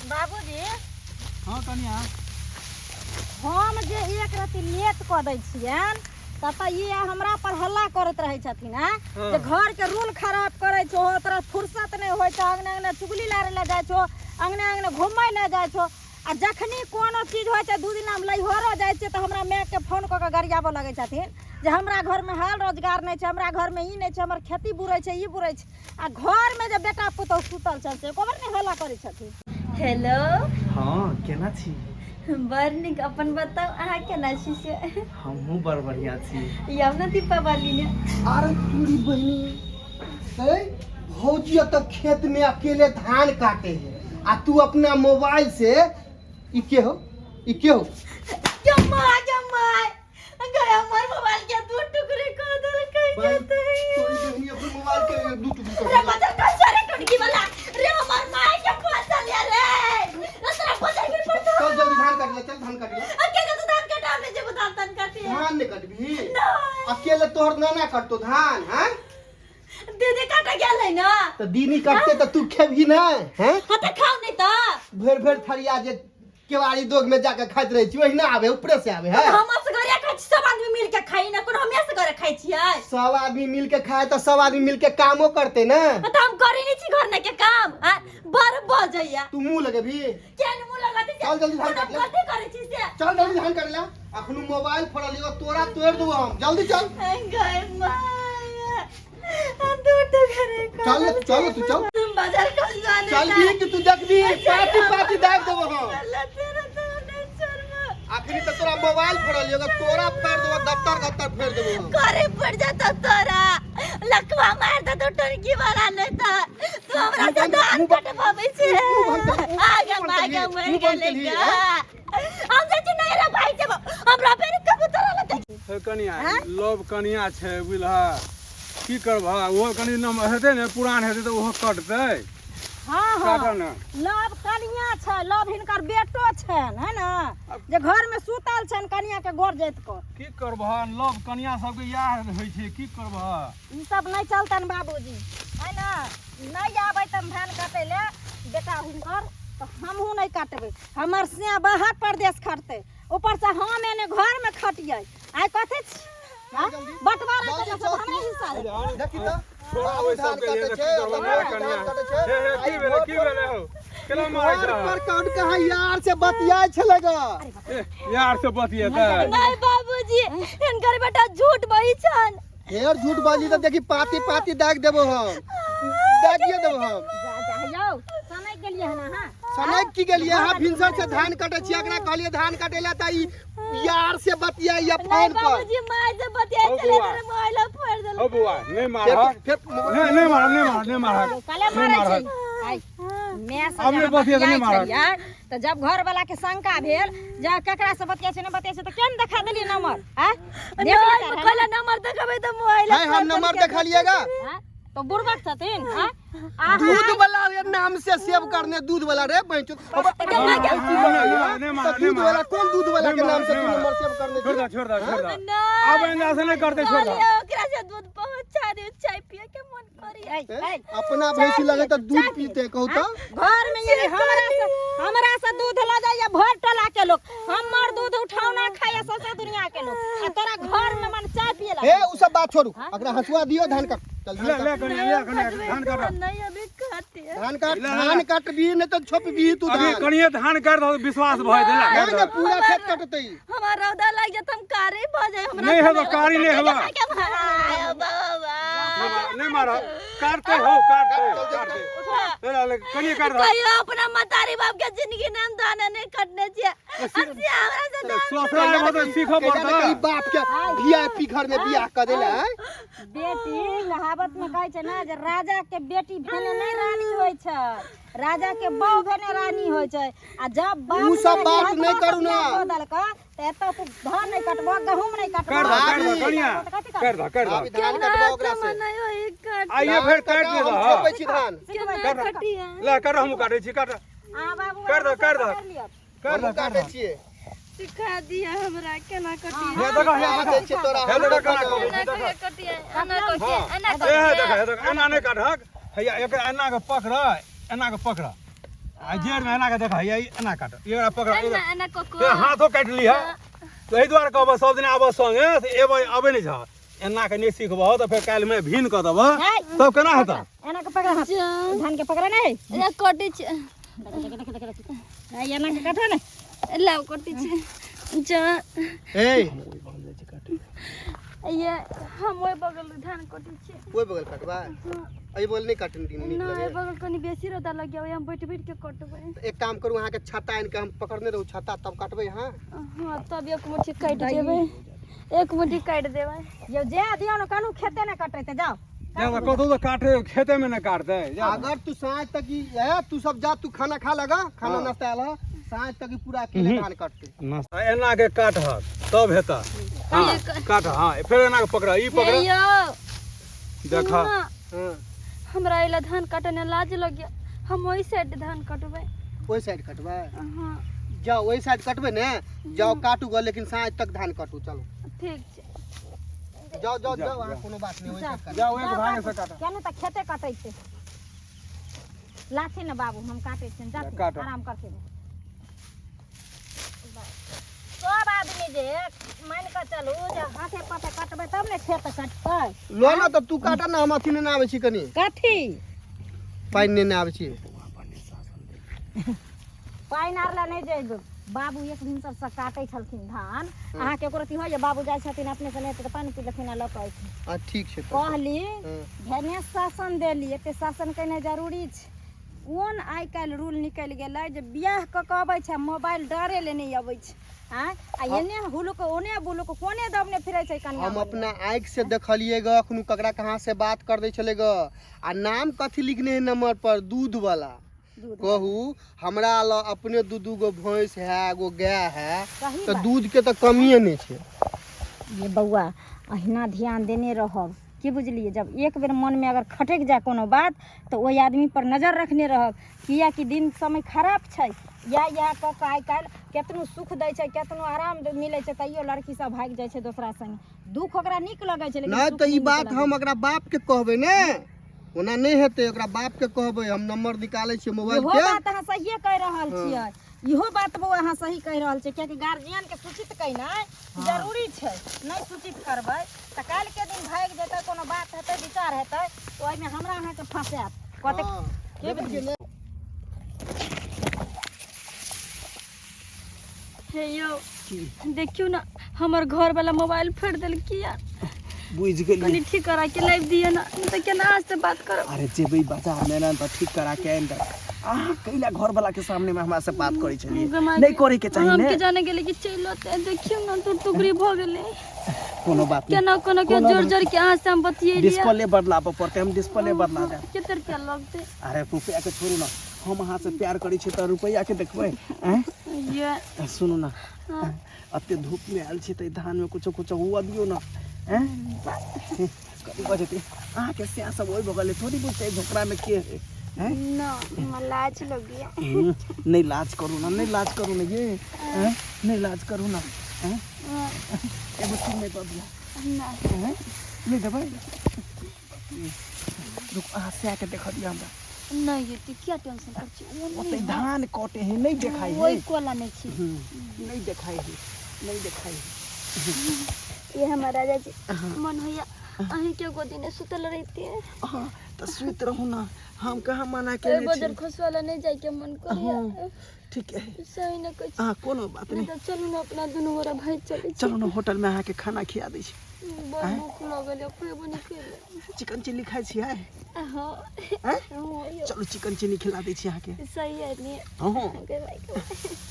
बाबूजी। हँ कनिया। हम जे एक रति लेट कऽ दै छियनि तब तऽ ई हमरा पर हल्ला करैत रहै छथिन। हैं जे घर के रूल खराब करै छौ, तोरा फुर्सत नहि होइ छौ, अंगने अंगने चुगली लारै लए जाइ छौ, अंगने अंगने घूमै लए जाइ छौ। आ जखनी कोनो चीज होइ छै, 2 दिन हम लैहरो जाइ छियै तऽ हमरा मायके फोन कऽ के गरियाबऽ लगै छथिन जे हमरा घरमे हाल रोजगार नहि छै, हमरा घरमे ई नहि छै, हमर खेती बुरै छै, ई बुरै छै। आ घरमे जे बेटा पुतहु सुतल छनि से एको बेर नहि हल्ला करै छथिन। हेलो। हँ, केना छी? बड़ नीक, अपन बताउ, अहाँ केना छी से? हमहूँ बड़ बढ़िआँ छी। आउ ने दीपावली ने। अरे तोरी बहिनी, ए भौजी तऽ खेत में अकेले धान काटे है आ तू अपना मोबाइल से ई के हो, ई के हो? जम्मा जम्मा गया, हमर मोबाइल के दू टुकड़े कर देलकै। बहिन, जेतै। तोरी बहिनी अपन मोबाइल के दू टुकड़ी कर रे देलक। बजर कर रे टुटकी वाला रे, हमर माय के फसल या रे, रे तोरा फसल भी पड़तो। चल जल्दी धान काट ले, चल धान काट ले। अकेले तो धान कटा ले, जेबो धान तान काटे। धान नहीं कटबी? नहीं। अकेले तोहर नाना कटतो धान? हैं दीदी काटे गेल है ना। तो दीदी कटते तो तू खेबही ना? हैं हाँ तो खाओ नहीं तो। भरि भरि थरिया जे केवाड़ी दोग में जाके खाइत रहे छी, ओहिना आबे, ऊपरे से आबे है। हम असगरे खाइ छी, सब आदमी मिल के खाई ना, कोनो हमे असगरे खाइ छियै? सब आदमी मिल के खाए तो सब आदमी मिल के कामो करते ना। तो हम करी नहीं छी घर के काम आ बड़ बजैया। तू मुंह लगेबी? केन मुंह लगाते? चल जल्दी धान काट ले। कथी करै छी से? चल जल्दी धान काट ले, अखनु मोबाइल फोड़ल एगो तोरा तोड़ देबो हम, जल्दी चल। गए माय, दू टुकड़े कर। चल चल, तू चल। बाजार कल जाने। चल भी कि तू देखबी, पाती पाती दाग देबो हम। अखनी तो तोरा मोबाइल फोड़ल एगो तोरा फेर देबो, गत्तर गत्तर फेर देबो हम। करे पड़ जाता तोरा, लकवा मार दे तो टोनकी वाला, नहीं तो तू हमरा से धान कटवाबै छे। आगे मागे मर गेलै गा। हम जाइ छी नहीं रे भाई, जब हमरा फेर कबूतर वाला देख। हे कनिया, लव कनिया छै, बुझलह? की करबह, ओहो कनि नम हेतै ने, पुरान हेतै तऽ ओहो कटतै। हाँ हाँ। काटल ने। लव कनिया छै, लव हिनकर बेटो छनि है ना, जे घर में सुतल छनि कनिया के गोर जाइत कऽ। की करबह, लव कनिया सबके इएह होइ छै, की करबह। ई सब नहीं चलतनि बाबूजी है ना। नहीं आबै तन धान काटै ले बेटा हुनकर तऽ हमहूँ नहीं काटबै। हमर सिया बाहर परदेश खटतै, ऊपर से हम एने घर में खटियै। आइ कथी छी? हाँ? बंटवारा जल्दी केला चल सब हमरे हिस्सा है। देखी तऽ छोड़ा बाबू ओहि धान सबके काटै ये छै, की करबह अपन कनिया। धान काटै छै। हे हे, की भेलै, की भेलै हौ, केना मारै घर छह? पर कौन कहाँ यार से बतियाय छलै ग? ए, यार से बतियेतै? नहीं बाबूजी, हिनकर बेटा झूठ बही छन। हेर झूठ बाजी तऽ देखी, पाती पाती दाग देबो हम, दागिए देबो हम। जा जा यौ, समय गेलियै हन अहाँ। सनक की गेलियै अहाँ? भिनसर से धान कटै छियै, एकरा कहलियै धान काटै लए तऽ ई यार से बतियाइ या नहीं फोन पर। बाबूजी, माय से बतियाइ हौ छलै। बौआ। तेरे मोबाइल फोड़ देलक। हौ बौआ, नहि फेर मारह। फेर नहि, नहि मारह, नहि मारह, नहि मारह। कले नहि मारै मारह। छै आइ माय से। आब नहि जहाँ बतिया तऽ नहि बतियाइ मारत। छलियै तऽ जब घर वाला के शंका भेल जे केकरा से बतियाइ छै, नहि बतियाइ छै, तऽ केना देखा देलियै नंबर? आँ देख नहीं लेता रहै कहला नंबर देखेबै तऽ मोबाइल है, हम नंबर देखलिएगा? ना? तो बुड़बक छथिन। हाँ आ दूध वाला रे नाम से सेव करने, दूध वाला रे बैंचो। नहि मारह, तो दूध वाला कौन दूध वाला के नाम से तू नहि नंबर सेव करने छोड़ छी? दे, छोड़ दे, छोड़ दे। नहीं। आब आइंदा से नहि करतै, छोड़ दे। कहलियै ओकरा से दूध पहुंचा दियौ, चाय पिए के मन करिए। ऐ, ऐ, अपना भैंसी लगे तऽ दूध पीते, कहू तऽ। घर में ये हमरा से दूध ल जाइए भर टोला के लोग, हमर दूध उठावना खाइए सौंसे दुनिया के लोग, आ तोरा घर में मन चाय पिए ला। हे, उ सब बात छोड़ू, एकरा हंसुआ दियो, धान काट, चल ले धान ले काट। कनिया, ले कनिया, धान काट। नहीं, अभी खाते हैं। धान काट, धान काट भी नहीं तो छोप भी तू अभी धान। कनिये धान काटि दहो तऽ विश्वास भऽ जेतै, ला, नहीं काटि नहीं दहो। पूरा खेत कटतै। हमार रौदा लाग जात, हम कारी भ जाए हमरा। नहि हेबो, कारी नहि हेबो। आयो बाबा। नहि मारह, नहि मारह, काटते हो, काटते, काटते, ले, ले, कनिये काटि दहो। कहियो अपना मतारी बाप के जिंदगी नाम धान नहीं कटने छियै, अस्सी हमरा से धान। ससुरा एबो तऽ सीखऽ कहिया ने पड़तै। कहीं बाप के वीआईपी घर में बियाह कर देला है। बेटी, कहावत में कहै छै ने जे राजा के बेटी भेने नहि रानी होइ छै, राजा के बहु भेने रानी होइ छै। आ जब बाप उ सब ने बात हाथो नहि के करू ना। बियाह कऽ देलकऽ तऽ एतऽ तू धान नहि कटबो, गहूम नहि कटबो। काटि दह, काटि दह भाभी। कनिया, तऽ कथी करबो? काटि दह, काटि दह। अभी धान कटबा ओकरा से। नहीं होई काट। आइए फेर काटि दे हम दह। छोपै छी धान। केना कटिया? ले काट, हमहूँ काटै छी, काट। अहाँ बाबू कर दह, कर दह। पकड़ि लिअ। काटि दह। हमहूँ काटि काटै दह। छियै। सिखा दिया हमरा केना कटिया। हे देखह, हे आवाज देखह। दै छियै तोरा। हे हम देखह केना कटबै। कटै छै, देखह। कटिया एना कटिया, एना हे हे देखह, हे देखह, एना नहि काटहक। हैया एकरा एना के पकड़, एना के पकड़। आ जेर में एना के देख हैया एना काट एकरा पकड़ एना एना कऽ ते हाथो काटि लिह तो एहि दुआरे कहबह सब दिन आबह संगे से एबै अबै नहि छह एना के नहि सिखबह तऽ फेर काल्हि में भीन कऽ देबह तब केना हेतह एना के पकड़ हाथ धान के पकड़ नहीं एना कटै छै देख देख देख देख एना के काटो ने लाउ कटै छै जा ए ये हम ओहि बगल धान कटै छियै ओहि बगल कटबै एहि बगल नहि काटन दिन नीक नहि लगे एहि बगल कनि बेसी रौदा लग गया हम बैठ बैठ के कटबै तऽ एक काम करू अहाँके छत्ता आनि कऽ हम पकड़ने रहू छत्ता तब काटबै अहाँ हाँ तब एक मुट्ठी काटि देबै एक मुट्ठी काटि देबै यौ जे दियौ ने कनु खेते ने कटेते जाओ जा तऽ कतहु तऽ काटे खेते में नहि काटतै जा अगर तू साँझ तक ई ए तू सब जा तू खाना खा लगा खाना हाँ। नाश्ता आयल ह साँझ तक ई पूरा अकेले धान कटतै आ एना के काटहक तब हेतह हाँ काट हाँ फेर एना के पकड़ ई पकड़ हे यौ देख सुनू ना, हाँ हमरा एला धान काटने लाज लग गया हम ओहि साइड धान कटबै ओहि साइड कटबै हाँ जाओ ओहि साइड कटबै ने जाओ काटू ग लेकिन साँझ तक धान कटू चलो ठीक छै जाओ जाओ जा, जाओ अहाँ जा। कोनो बात नहीं ओहि साइड काटू। जाओ एक भागे से काट केने तऽ खेते कटै छै लाथी ने बाबू हम काटै छियनि जाथिन काटऽ। आराम करथिन सब आदमी जे मानि कऽ चलू जे हाथे पाथे कटबै तब ने खेत कटतै लो ना तऽ तू काटा ना हम अथी नेने आबै छी कनि कथी पानि नेने आबै छी पानि आर लए नहि जेबै बाबू एक भिनसर से काटै छलखिन धान अहाँके एको रत्ती होइए बाबू जाइ छथिन अपने से नहि हेतै तऽ पानि पी लेथिन आ लऽ कऽ अयथिन आ ठीक छै तब। कहली हँ। भने शासन देली एते शासन केनाइ जरूरी छै कोन आइ काल्हि रूल निकलि गेलै जे बियाह कऽ कऽ अबै छै मोबाइल डरे ले नहि अबै छै आँय आ एने हुलुक ओने बुलुक कोने दबने फिरै छै कनिया हम अपना आँखि से देखलिए ग अखनु ककरा कहाँ से बात कर दै छलै ग आ नाम कथी लिखने है नंबर पर दूध वाला दूध कहू हमरा ल अपने दू दू गो भैंस है एगो गाय है सही तऽ बात। दूध के तऽ कमिए नहि छै ये बौआ अहिना ध्यान देने रहब की बुझलियै जब एक बेर मनमे अगर खटकि जाय कोनो बात तऽ ओहि आदमी पर नजर रखने रहब किएकि दिन समय खराब छै इएह इएह कऽ कऽ आइ काल्हि केतनो सुख दै छै केतनो आराम मिलै छै तैयो लड़की सब भागि जाइ छै दोसरा संगे दुख ओकरा नीक लगै छै लेकिन नहि सुख तऽ ई नीक बात लगै हम ओकरा बाप के कहबै ने ओना नहि हेतै ओकरा बाप के कहबै हम नंबर निकालै छियै मोबाइल इहो के बात अहाँ सहिए कहि रहल छियै इहो बात बौआ अहाँ सही कहि रहल छियै कियाकि गार्जियन के सूचित केनाइ जरूरी छै नहि सूचित करबै तऽ काल्हि के दिन भागि जेतै कोनो बात हेतै विचार हेतै तऽ ओहिमे हमरा अहाँके फंसायत कहतै हँ। के देखै छियै ने? हे यौ देखियौ ने हमर घर वाला मोबाइल फोड़ि देलकै यार बुझि गेलियै कनि ठीक करा के लाबि दिअ ने नहि तऽ केना आज से बात करब अरे जेबै बाजार मे ने तऽ ठीक करा के आनि देब अहाँ कैला घर वाला के सामने मे हमरा से बात करै छलियै नहि करै के चाही हम ने के जाने गेलै कि चलि औतै देखियौ ने दू टुकड़ी भऽ गेलै कोनो बात नहि केना कोना के कोनो जोर बात जोर के अहाँ से हम बतियेलियै डिस्प्ले बदलाबऽ पड़तै हम डिस्प्ले बदला देब कते रुपया लगतै अरे रुपैआ के छोड़ू ने हम अहाँ से प्यार करै छी तऽ रुपैआ के देखबै आँय ये सुनू ने एते धूप में आयल छी तऽ धान में कुछो कुछो हुआ दियौ ने आँय कथी बजतै अहाँके सएह सब ओहि बगल थोड़ी बुझतै झोकरा में के है आँय ना हमरा लाज लगैया नहि लाज करू ने नहि लाज करू ने ये आँय नहि लाज करू ने आँय एगो चीज नहि दऽ दिअ ना आँय नहि देबै रुक अहाँ सएह के देखऽ दिअ हमरा नहि ये तू किया टेंशन कर छी ओ ओते धान कटे है नहीं देखाई है ओहि कोला नहि छी नहीं देखाई है नहीं देखाई है ये हमर राजा जी मन होइया अहीं के गोदी ने सुतल रहती है हाँ तो सुत रहू ना हम कहाँ मना ए केने बजर छी खसवाला नहीं जाय के मन करिया हाँ, ठीक है सही न कहै छी हाँ कोनो बात नहीं नहीं तो चलू ना अपना दुनू गोरा भाई चलै छी चलू ना होटल में अहाँके खाना खिया दै छी बड़ भूख लगल है खुएबो नहीं केले चिकन चिल्ली खाइ छियै हाँ आँय? हाँ, यौ, चलू चिकन चिल्ली खिला दै छी अहाँके सही है नहीं हाँ के भाई के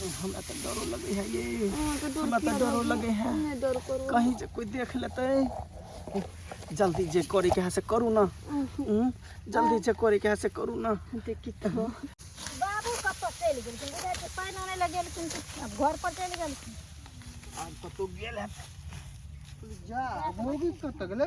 हमरा तऽ डरो लगै है ये अहाँके डर हमरा तऽ किया डरो लगैया? लगै है नहि डर करू कहीं जे कोई देख लेतै जल्दी जे करे के है से करू ना जल्दी जे करे के है से करू ना देखी तो बाबू कतऽ चलि गेलखिन बुझाइ छै पानि आनै लए गेलखिन कि आब घर पर चलि गेलखिन आब कतौ गेल है जा मौगी कतऽ गेलै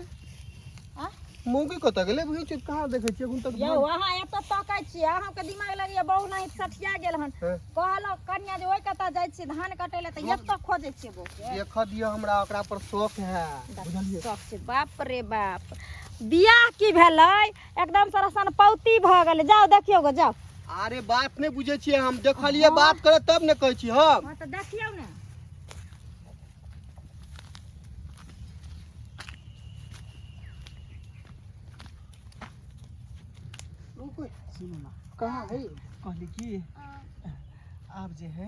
आँय? मौगी कतऽ गेलै बुझै छियै कहाँ देखै छियै एखन तक यौ अहाँ एतऽ तकै छियै अहाँके दिमाग लगैया बहु नहीं सठिया गेल हन हँ। कहलहुँ कनिया जे ओहि कतऽ जाइ छियै धान कटै लए तऽ एतऽ खोजै छियै बहुके देखऽ दिअ हमरा ओकरा पर शौक है बुझलियै शौक छै बाप रे बाप बियाह की भेलै एकदम सरसन पौती भऽ गेलै जाउ देखियौ गो जाउ अरे बात नहि बुझै छियै हम, देखलियै बात करे तब ने कहै छी हम। हँ तऽ देखियौ ने। सुनू ना, कहाँ है? कहली कि आब जे है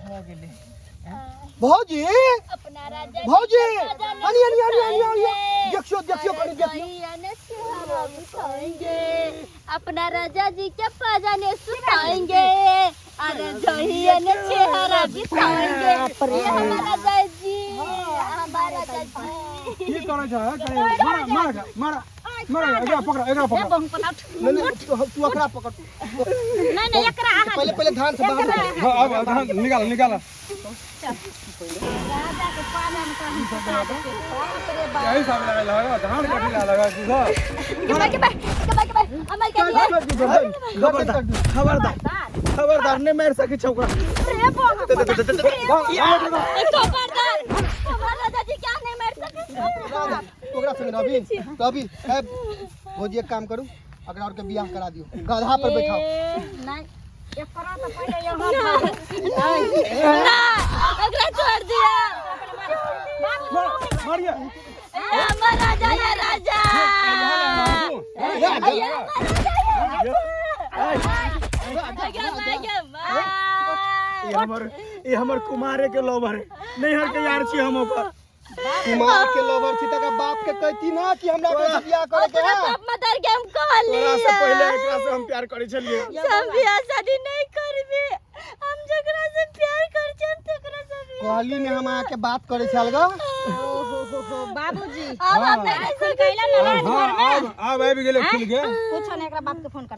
भऽ गेलै। भौजी, अपना राजा, भौजी, अनी अनी अनी अनी अनी, देखियो देखियो, कनी देखियो। खाएंगे अपना राजा जी के पाजाने सुताएंगे, अरे जहिया ने चेहरा बिछाएंगे, ये हमारा राजा जी, हमारा राजा जी। की करै छ? मारा मारा मारा मारा, एकरा पकड़, एकरा पकड़। नहीं नहीं, तू एकरा पकड़। नहीं नहीं, एकरा अहाँ पहले पहले धान से बाहर निकाल। हाँ, अब धान निकाल निकाल। राजा के पालन कर हम सुता देते। बाप रे बाप। यही सब लगा लगा धान कटी लगा की सर। के बाय के बाय के बाय के बाय अमर के लिए। खबरदार खबरदार खबरदार, नहीं मार सकै छौ ओकरा। रे बम खबरदार, हमारा राजा जी क्या नहीं मार सके? ओकरा संगे रवि रवि ए भौजी, एक काम करू, अगरा और के बियाह करा दियो, गधा पर बैठाओ। नहीं, एकरा तो पहले यहाँ ना, अगला छोड़ दिया। मारिए। हमारा राजा, ये राजा, ये हमारा राजा। ई हमर कुमारे के लोवर है, नैहर के यार छी हम ओकर। कुमार के लोवर छी तका बाप के कहती ना कि हमरा के बियाह करे के अपना है। बाप मदर के हम कहली। तोरा से पहले एकरा से हम प्यार करै छलियै। हम बियाह शादी नहीं करबे, हम जकरा से प्यार कर छियै तकरा से बियाह। कहली ने हम अहाँ के बात करे छल ग। ओहो बाबूजी, अब हम नहीं खुल गइला ना राज घर में? आब आब आबि गेलै खुल के। पूछो ने, एकरा बाप के फोन कर।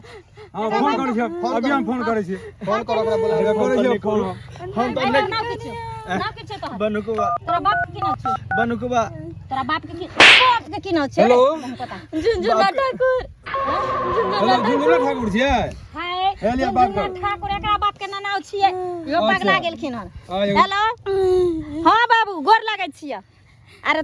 हाँ, फोन करै छी, अभी हम फोन करै छी। फोन करो, ओकरा बोला। करै छी फोन। हम तो नहीं ना किछु, ना किछु तोहर। बनुकवा। तोरा बाप के की नाम छौ? बनुकवा। तोरा बाप के की, बाप के की नाम छै? हेलो। पता। झुनझुना ठाकुर, हेलो, झुनझुना ठाकुर छियै? हाय। हे लिअ, बात झुनझुना करू। ठाकुर एकरा बाप के नाम छियै। इहो पगला गेलखिन हन। हाँ, एगो- हेलो, हाँ बाबू, गोर लागै छियै। अरे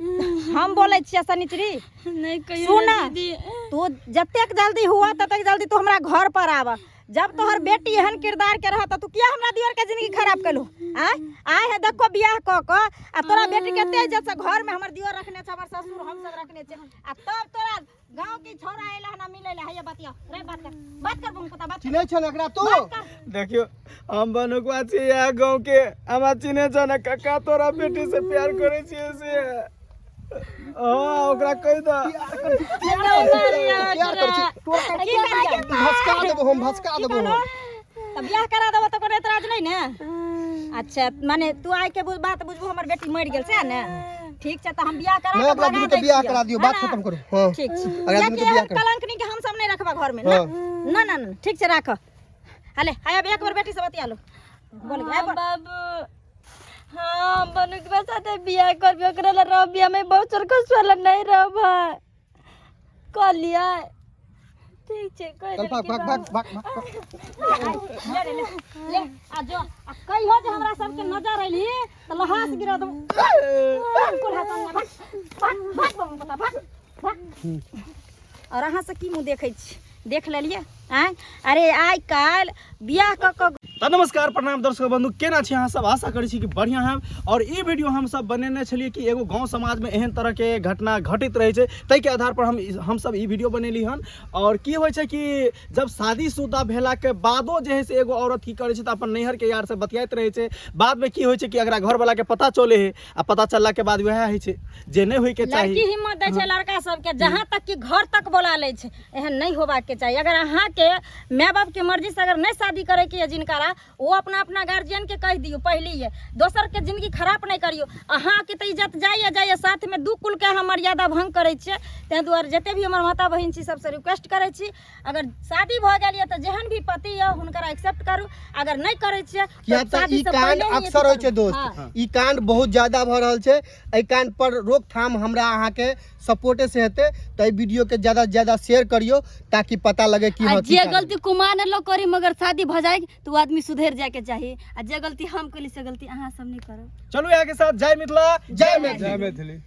हम बोलै छियै सनिचरी। नहीं कहियो। सुन। दीदी। तू जतेक जल्दी हुआ ततेक जल्दी तू हमरा घर पर आब। जब तोहर बेटी एहन किरदार के रह त तू किया हमरा दियर के जिंदगी खराब केलू? आय आय है देखो, बियाह क क आ तोरा बेटी के एते इज्जत से घर में हमर दियर रखने छै, हमर ससुर हम सब रखने छै, आ तब तोरा गांव के छौड़ा एला ना मिले ला। हैया बतिया रे, बात कर, बात कर बहू पता, बात कर। चिन्है छ ने एकरा तू? बात कर। देखियो, हम बनुकवा छी यहाँ गाँव के, हमरा चिन्हे छ ने काका, तोरा बेटी से प्यार करै छियै से। हाँ, ओकरा कहि दऽ। प्यार करै छी तोरा? की करियै? भसका देबो हम, भसका देबो हम। तऽ बियाह करा देबो तऽ कोनो एतराज नहीं ने? अच्छा, माने तू आइ के बात बुझबू, हमर बेटी मरि गेल सएह ने? ठीक छै, तऽ हम बियाह करा नहीं के ओकरा भगा दुनू के दै बियाह छियै। करा दियो, है बात ना? खत्म करू। हाँ। ठीक छै। अगला दुनू के कियाकि बियाह एहन करा। कलंकनी के हम सब नहीं रखबा घर में ना। हाँ। ना ना ना, ठीक छै, राख। हले हाय, अब एक बार बेटी से बतिया लो। बोल हाँ बाबू, हाँ, बनुकवा साथे बियाह करबे, ओकरा ला रह बियाह में बहुत चरकस वाला नहीं रह भाई। कहलियै ठीक छै, कहि चल भाग। देलकै। भाग भाग भाग भाग। ले रे, ले ले आ जो, आ कहियो जे हमरा सबके नजर अइली तऽ लहास गिरा देबो। कुल हाथ में भाग भाग भाग बम पता, भाग भाग। और अहाँ से की मुँह देखै छी? देख लेलियै आँय? अरे आइ काल्हि बियाह कऽ कऽ तऽ नमस्कार, प्रणाम दर्शक बंधु, केना छी अहाँ सब? आशा करै छी कि बढ़िआँ हैब। और ई वीडियो हम सब बनेने छलियै कि एगो गाँव समाजमे एहन तरहके घटना घटित रहै छै, ताहिके आधार पर हमसब ई वीडियो बनेली हन। और की होइ छै कि जब शादीशुदा भेलाके बादो जे है से एगो औरत की करै छै तऽ अपन नैहरके यारसँ बतियाइत रहै छै। बादमे की होइ छै कि अगरा घरवलाके पता चलै है, आ पता चललाके बाद वएह होइ छै जे नहि होइके चाही। लड़की हिम्मत दै छै लड़का सबके, जहाँ तक कि घर तक बोला लै छै। एहन नहि होबाक चाही। अगर अहाँके माय बापके मर्जी से अगर नहि शादी करैके यऽ जिनकरा, ओ अपना अपना गार्जियनके कहि दियौ पहिलिए। दोसरके जिंदगी खराब नहि करियौ। अहाँके तऽ इज्जत जाइए जाइए, साथमे दू कुलके अहाँ मर्यादा भंग करै छियै। ताहि दुआरे जते भी हमर माता बहिन छी, सबसँ रिक्वेस्ट करै छी, अगर शादी भऽ गेल यऽ तऽ जेहन भी पति यऽ हुनकरा एक्सेप्ट करू। अगर नहि करै छियै किया तऽ शादी ई से कांड पहिले ही अक्सर होइ छै अथी करू। दोस्त। हाँ। ई कांड बहुत ज्यादा भऽ रहल छै। एहि कांड पर रोकथाम हमरा अहाँके सपोर्टे से हेतै। तऽ एहि वीडियो के ज्यादा से ज्यादा शेयर करियौ ताकि पता लगे कि आ हाँ, की जे कांड। गलती कुमार ने लोग करी, मगर शादी भऽ जाए तो वो आदमी सुधर जाए के चाही, आ जे गलती हम कली से गलती अहाँ सब नहीं करब। चलू, यहाँ के साथ जय मिथिला, जय मैथिली। जय मैथिली।